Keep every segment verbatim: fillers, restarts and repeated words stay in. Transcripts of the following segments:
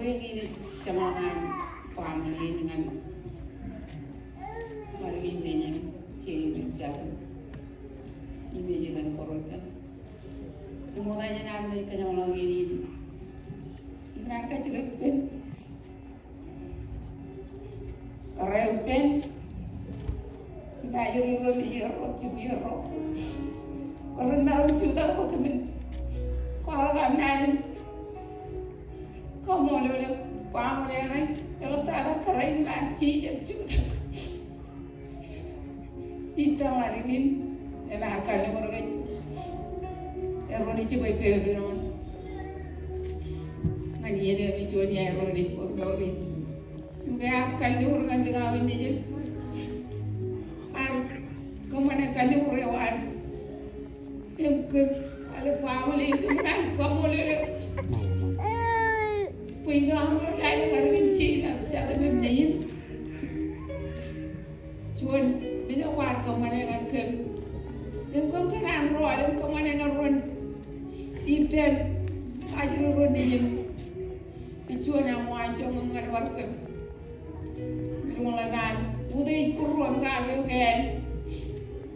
Eñin ej jeṃḷọk an baaṃle in ñan ḷaddik in nejin, jein im jatin im ejitōñ kōrōttan. Im ṃokta jān am naaj kōjeṃḷọk eñin, ikōṇaan kajjitōk ippān, kōrā ippān, im ajri ro nejierro, jibwierro, bwe ren maroñ jutak bwe kōmin kwaḷọk am naan in kaṃṃoolol eok baaṃle ṇe, eḷaptata kōrā in im ar jijet jutak ippān ḷaddik in, im ar kalliṃur kōj. Erro nejibwe pepe doon ñan iien eo im juon iien erro nejibwe mour in. Im ke ar kalliṃur ñan likao in nejid, ar kōṃṃane kalliṃur eo an. Im kōm, aolep baaṃle in kōm kar kaṃṃoolol eok bwe ilo aṃ wōr lale bar kōn jein im jatin im nejin. Juon men eo kwaar kōṃṃane ñan kōm. Im kōm kōṇaan rọọl im kōṃṃane ñan ro ippān ajri ro nejin. Ij juon aṃ waanjoñak ñan bar kōm. Im ḷap an, utiej būruon kake eok en.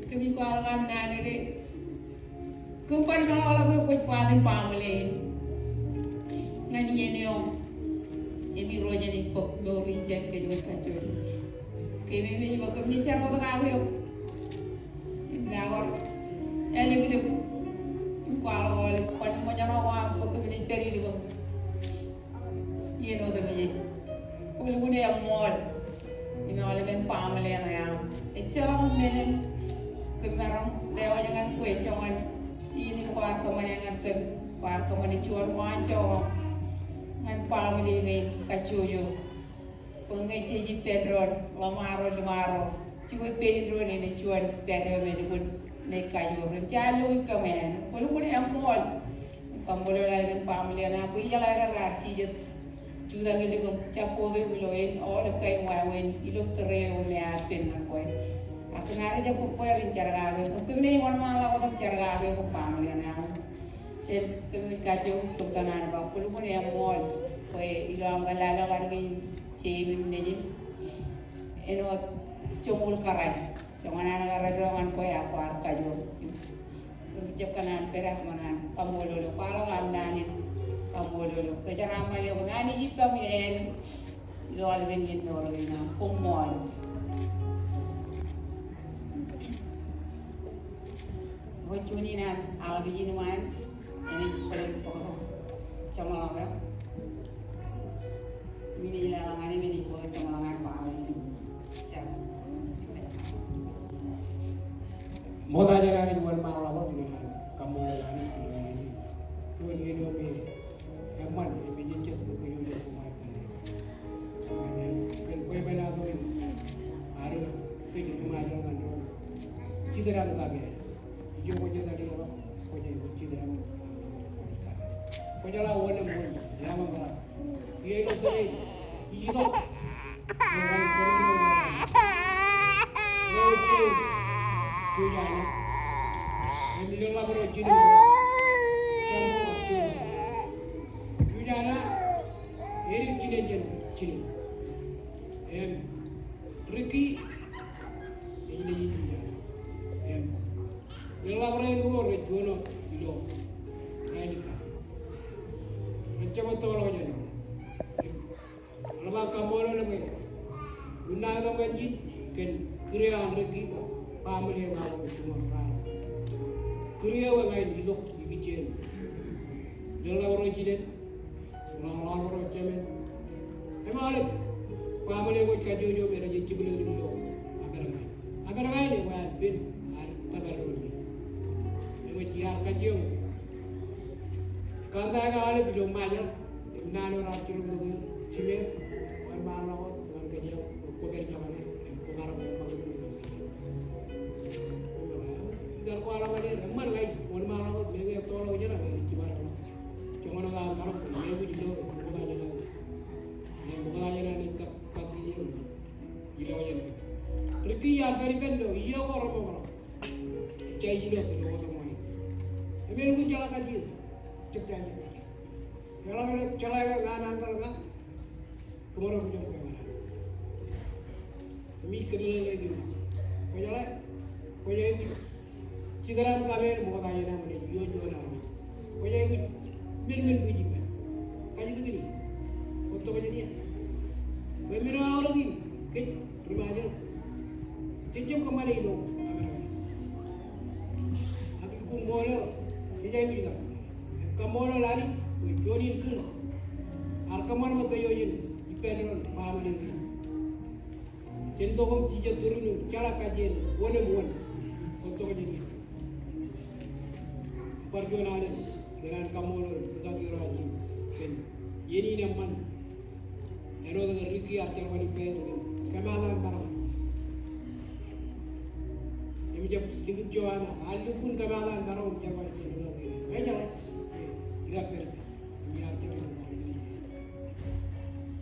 Kōmij kwaḷọk am naan ṇe. Kōm bar meḷọkḷọk eok kwōj baatin baaṃle in ñan iien eo im Irooj enaaj bōk mour in jān kōj wōj kajjojo. Kōmij bwe kōm naaj jar wōt kake eok im lewōj ālōklōk im kwaḷọk aolep kōn ṃōjṇọ eo aṃ bwe kōm naaj pād ilikin iien otemjej. Kwōlukkuun eṃṃool im aolepen baaṃle ṇe aṃ. Ejjeḷọk men in kōm maroñ lewōj ñan kwe joñan in im kwaar kōṃṃane ñan kōm, kwaar kōṃṃane juon waanjoñak ñan baaṃle kein kajjojo. Bwe ñe jej ippān doon ḷōṃaro, ḷōṃaro, jibwe pein doon enaaj juon pād eo me lukkuun naaj kajoor. Im jaar lo ippaṃ en, kwōlukkuun eṃṃool. Im kaṃṃoolol aolep baaṃle ṇe aṃ bwe ijeḷā ke raar jijet jutak ilikin, jab bōktok ilo en, aolep kain wāween ilo tōre eo me ear pen ñan kwe. Ak kōm ar jab bōk bwe ren jar kake eok, kōm naaj wōnṃaanḷọk wōt im jar kake eok baaṃle ṇe aṃ. Jen kōmij kajjioñ kōm kōṇaan ba kwōlukkuun eṃṃool bwe ilo aṃ kar lale bar kōn jein im nejin āinwōt joñoul kōrā. Joñan an kōrā doon ñan kwe ak kwaar kajoor. Kōmij jab kōṇaan pād ak kōṇaan kaṃṃoolol eok, kwaḷọk am naan in kaṃṃoolol eok. Kōjeraaṃṃan eok im Anij ippaṃ en ilo aolepen iien mour kein aṃ. Koṃṃool. Eo juon in an aḷap ijin iṃaan, enaaj bōktok jeṃḷọk eok. Im inaaj leḷọk ñan enaaj bōktok jeṃḷọk an baaṃle in. Ṃokta jān an wōnṃaanḷọk wōt im an kaṃṃoolol an ilo iien in. Juon iien eo me eṃṃan im ejejjet bwe kōj ilo koṃ ad kōn. Kōn bwebwenato in ad kōj ri Ṃajeḷ ñan doon. Jitōn aṃ kape. Ijo kwōj etal ilo ḷap, kwōj aikuj jitōn aṃ kape. Kwōjeḷā wōn im wōn, eḷaññe ṃōrā. Ie ilo tōre in, ij itok. Eo ej jein, Jojana. Im ḷōḷḷap ro jinen ro, Jana ak Jojana. Jojana, edik jinen jān jinen. Im Ricky, ej nejin Jojana. Im ḷōḷḷap rein ruo rej juon wōt ilo Rālik kaṇ. Rej jab ettoḷọk jān ro. Im eḷap an kaṃṃoolol bwe unin aō itok ñan ijin kōn kūr eo an Ricky kab baaṃle eo an Ricky ṃōk raar. Kūr eo eñin itok ikijjien ḷōḷḷap ro jinen, ḷōḷḷap ro jemān. Im aolep baaṃle eo kwōj kajjojo me rej jibwilōñlōñ ilo Amerika in. Amerika in eo an pen ad tōpar doon ie. Im ej iar kajjioñ kōntak aolep ilo Ṃajeḷ im naan eo raar jiroñtok eō, jimeañ, wōnṃaanḷọk wōt ñan kōj im kwō pād ijeḷā im kwō maroñ eṃṃakūt ñan kōj. Iar kwaḷọk ñan er, eṃṃan ña ij wōnṃaanḷọk wōt, meñe ettoḷọk ijeṇe ña ij jipañ ḷọk. Joñan wōt aō maroñ, eṃṃan ilo, ṃokta jān an, ṃokta jān an ij kab, kab iien ilo jān. Ricky iar pād ippān ilo iiō ko remootḷọk. Ejja ilo tōl otemjej. Im elukkuun jeḷā kajjitōk. Jab ta ilo kajjitōk. Eḷaññe jeḷā ke ña an uncle ña. Kōmro kijoñ kōṃṃan. Im ij kōmeḷeḷeik im ba, kwōjeḷā, kwōj aikuj jitōn aṃ kaṃeeḷ ṃokta jān aṃ naaj iioon juon armej. Kwōj aikuj men men bwijin ba, kajjitōk in, kwōj tokjān iien. Bwe men eo aolep in, kōj ri Ṃajeḷ, jej jab kōṃṃane ilo Amerika. Ak lukkuun ṃool eo, jej aikuj kar kōṃṃane. Im kaṃṃoolol Anij bwe juon in kūr ear kōṃṃan bwe kōj eo jen ippān doon baaṃle kein. Jen tok im jijet turin im jeḷā kajjien wōn im wōn. Kwōj tokjān iien. Bar juon alen ikōṇaan kaṃṃoolol rūkaki ro an jin kōn iien in eṃṃan. Āinwōt ke Ricky ear jerbal ippāerro im kōmaat an maroñ. Im jab likūt Joanna, ear lukkuun kōmaat an maroñ im jerbal ippān rūkaki ro an. Ej jeḷā, e, ikar pād ippān. Im iar jerbal ippān.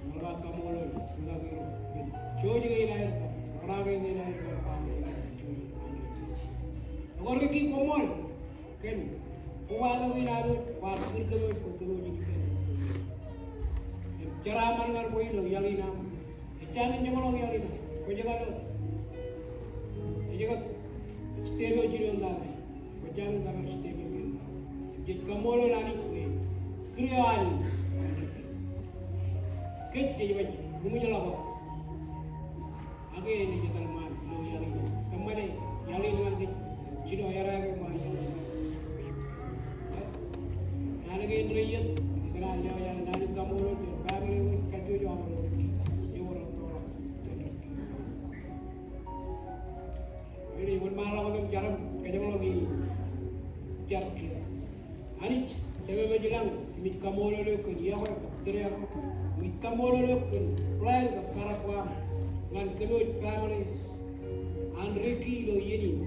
Ṃool bar kaṃṃoolol rūkaki ro kōn jouj kein aer kab roñjake kein aer kab baaṃle kein jouj. Ekwe Ricky, koṃṃool kōn kobatok in an Anij kwaar kūr kōmwōj bwe kōmwōj in ippān doon. Im jeraaṃṃan ñan kwe ilo iaḷ in aṃ. Ejjañin jeṃḷọk iaḷ in aṃ. Kwōj kaḷọk. Ej kab step eo jinoin tata in. Kwōj jañin tōmak step eo kein tata. Jej kaṃṃoolol Anij bwe kūr eo an in. Kōj jej ba, eṃōj ḷọk. Ak enaaj etal ṃaan ilo iaḷ in. Kōṃṃane iaḷ in ñan kōj. Jino errā ke ṃaan iaḷ in. Naan kein rej iiet, ikōṇaan lewōj aō naan in kaṃṃoolol jān family eo kajjojo aṃ ro. Ewōr ettoḷọk. Ej wōnṃaanḷọk wōt im jar im kōjeṃḷọk iien in. Jar kiiō. Anij, Jemem ej ilañ, im ij kaṃṃoolol eok kōn iọkwe kab tūriaṃo. Im ij kaṃṃoolol eok kōn plan kab karōk ko aṃ ñan kōmwōj family an Ricky ilo iien in.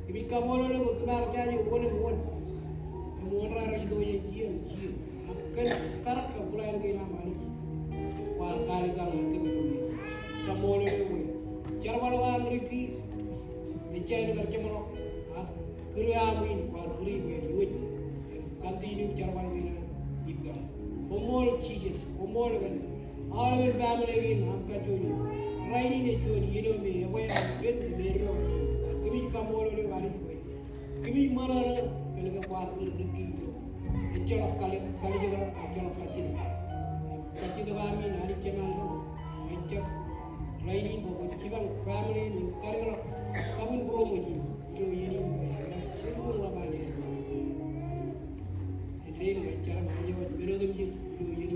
Im ij kaṃṃoolol eok bwe kōm ar jaje wōn im wōn. Im wōn raar itok jān jie im jie. Ak kōn karōk kab plan kein aṃ Anij, kwaar kaalikkar ñan kōm ilo iien in. Kaṃṃoolol eok bwe jerbal ko an Ricky ej jañin kar jeṃḷọk, ak kūr eo aṃ in kwaar kūri bwe en iwōj. Im continue jerbal kein an ippaṃ. Koṃṃool Jisōs, koṃṃool kōn aolepen family kein aṃ kajjojo. Rainin ej juon iien eo me ebwe, pen, im eddo. Ak kōmij kaṃṃoolol eok Anij bwe kōmij ṃōṇōṇō kōn ke kwaar kūr Ricky ilo. Ejjeḷọk kal-, kalijekḷọk, ejjeḷọk kajjitōk. Kajjitōk aṃ in Anij Jemem ilo. Ejjab rainin bwe kwōn jipañ family in im kalikḷọk kabwin būroṃōj in. Ilo iien in bwe ejjeḷọk ḷap an er. Ej rein bwe ejjeḷọk ej men otemjej ilo iien in.